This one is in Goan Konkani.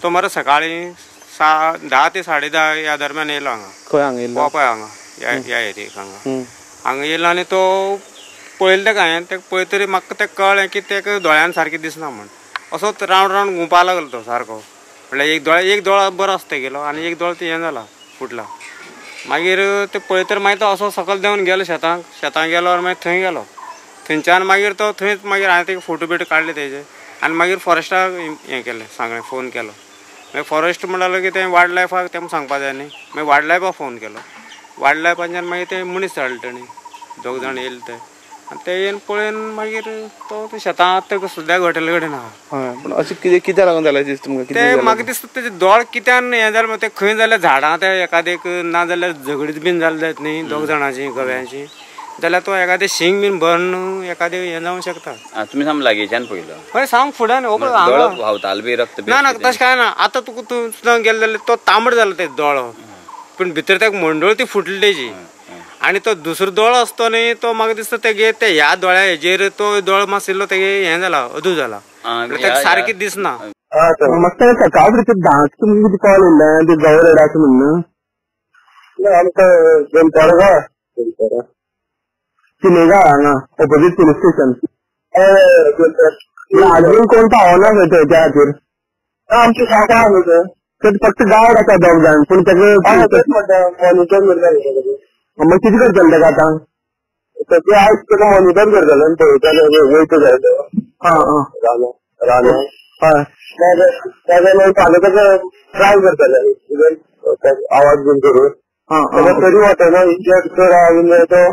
तो मरे सकाळी 10 ते 10:30 ह्या दरम्यान येयलो हांगा. खंय हांगा येयलो? पळय हांगा ह्या एरियेक हांगा हांगा येयलो आनी तो पळयलें तेका हांवें, तेका पळयतरी म्हाका तेका कळ्ळें की तेका दोळ्यान सारकें दिसना म्हण. असोच रावंड रावंड घुंवपा लागलो तो सारको. म्हणल्यार एक दोळो बरो आसता तेगेलो आनी एक दोळो हें जाला फुटला. मागीर ते पळयतर मागीर तो असो सकयल देंवन गेलो शेतांक. शेतांक गेलो आनी मागीर थंय गेलो. थंयच्यान मागीर तो थंयच मागीर हांवें तेका फोटो बिटो काडले तेजे आनी मागीर फॉरेस्टाक हें केलें, सांगलें, फोन केलो. मागीर फॉरेस्ट म्हणटालो की तें वायल्ड लायफाक तें सांगपा जाय न्ही. मागीर वायल्ड लायफाक फोन केलो. वायल्ड लायफाच्यान मागीर ते मनीस धाडले तेणी, दोग जाण येयले ते आनी ते येवन पळोवन मागीर तो शेतांत ते सद्याक हॉटेल कडेन आहा. हय, पूण अशें कितें कित्याक लागून जालें दिसता तुमकां? ते म्हाका दिसता तेजे दोळ कित्यान हें जालें, ते खंय जाल्यार झाडां ते एखादेक ना जाल्यार झगडीत बीन जालें जायत न्ही दोग जाणांची गव्यांची, जाल्यार तो एखादें शींग बीन भरून एखादें हें जावंक शकता. तुमी सामकें लागींच्यान पळयलो? हय, सामकें फुड्यान. दोळो व्हांवतालो बी रक्त? ना ना, तशें कांय ना. आतां तुका तूं सुद्दां गेले जाल्यार तो तांबडो जालो ते दोळो, पूण भितर तेका मंडोळ ती फुटली तेजी. आनी तो दुसरो दोळो आसतो न्ही तो म्हाका दिसता तेगे ते ह्या दोळ्या हेजेर तो दोळो मातसो इल्लो तेगे हें जाला, अदू जाला, तेका सारकें दिसना. म्हाका सकाळ फुडें 10 तुमकां कितें कॉल येयल्लें ते गवो रेडा आसा म्हणून? आमकां बेलपारा गांव, बेलपारा चिलेगांव हांगा ऑपोजीट पुलीस स्टेशन. अजून कोण पावना खंय थंय त्या खातीर. आमचे काका आहा न्हू थंय, फक्त गार्ड आसा दोग जाण, पूण तेका मॉनिटर करता. मग कितें करतले तेका आतां? सद्या आयज तेका मॉनिटर करतले आनी पळयतले वयता जाय. आं आं, राना हय, नाजाल्यार फाल्यां तेका ट्राय करतले इवन आवाज बीन करून. आं तरी वचना, इंजर्ड चड आहा बीन जाल्यार तो.